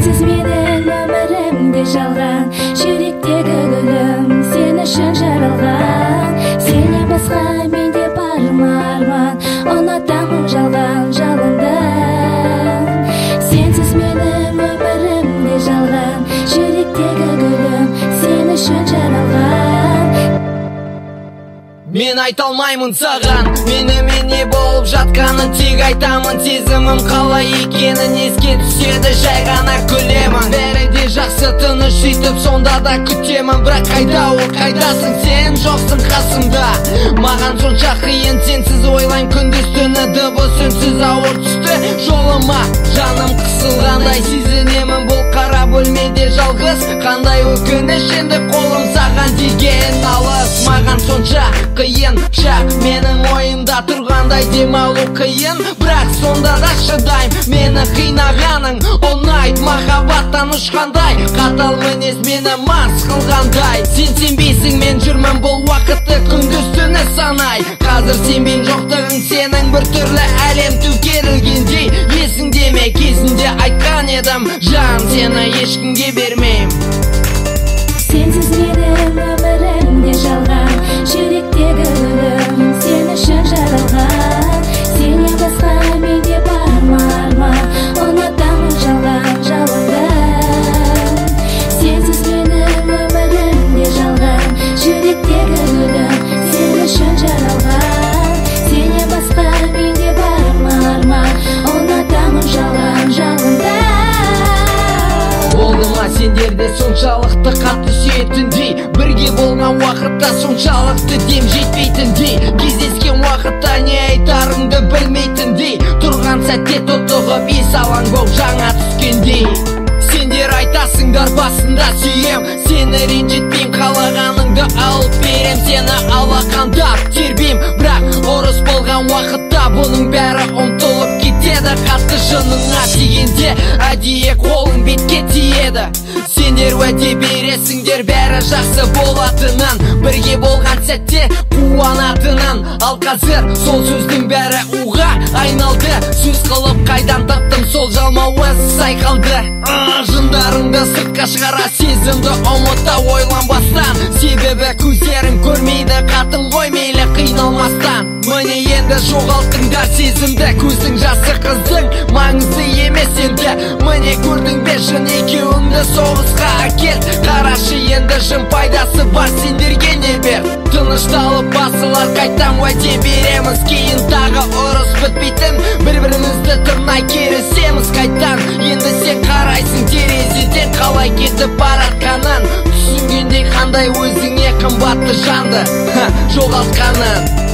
Сенсіз менің өмірімде жалған, жүректегі гүлім сен үшін жаралған. Сенен басқа менде бар ма арман, ұнатамын жалған жалынды. Сенсіз менің өмірімде жалған, жүректегі гүлім сен үшін жаралған. Мен айта алмаймын саған, менімен не болып жатқанын, тек айтамын сезімім қалай екенін. Еске түседі жай ғана күлемін. Бәрі де жақсы, тыныш, сөйтіп сонда да күтемін. Бірақ қайда ол, қайдасың сен, жоқсың қасымда. Маған сонша қиын, сенсіз ойлайм күндіз түні. Дыбыс үнсіз ауыр түсті жолыма, жаным қысылғандай сезінемін. Бұл қара бөлмеде жалғыз, қандай өкініш, енді қолым саған деген алыс. Маған сонша қиын, пышақ менің ойымда тұрғандай демалу қиын. Бірақ сонда да шыдайм, мені қинағаның ұнайды. Махаббаттан ұшқандай, қатал мінез мені мас қылғандай. Сен сенбейсің, мен жүрмін бұл уақытты күндіз түні санай. Қазір сенбейм, жоқтығың сенің бір түрлі әлем төңкерілгендей. Есіңде ме кезінде айтқан едім, жан сені ешкімге бермейм. Сенсіз менің өмірімде жалған, жүректегі гүлім сен үшін жаралған. Сенен басқа менде бар ма арман, ұнатамын жалған жалынды. Сенсіз менің өмірімде жалған, жүректегі гүлім сен үшін жаралған. Сенен басқа менде бар ма арман, ұнатамын жалған жалынды. Болды ма сендерде соншалықты қатты сүйетіндей, бірге болған уақытта соншалықты дем жетпейтіндей, кездескен уақытта не айтарыңды білмейтіндей, тұрған сәтте тұтығып есалаң боп жаңа түскендей. Сендер айтасыңдар басында сүйем, сені ренжітпейм, қалағаныңды алып берем, сені алақандап тербейм. Бірақ ұрыс болған уақытта бұның бәрі ұмтылып кетеді. Қатты жыныңа тигенде әдейі қолың бетке тиеді. Сендер уәде бересіңдер бәрі жақсы болатынын, бірге болған сәтте қуанатынын. Ал қазір сол сөздің бәрі уға айналды. Сөз қылып қайдан таптым сол жалмауыз сайқалды. Жындарыңды сыртқа шығара, сезімді ұмыта ойланбастан. Себебі көздерің көрмейді, қатын ғой мейлі қиналмастан. Міне енді жоғалттыңдар сезімді, көздің жасы қыздың маңызды емес енді. Міне көрдің бе жын екеуіңді соғысқа әкел. Қарашы енді жын пайдасы бар сендерге не бер. Тынышталып басылар қайтам уәде береміз, кейін тағы ұрыс бітпейтін, бір-бірімізді тырнай керісеміз қайтан. Енді сен қарайсың терезеден қалай кетіп баратқанын, түсінгендей қандай өзіңе қымбатты жанды жоғалтқанын.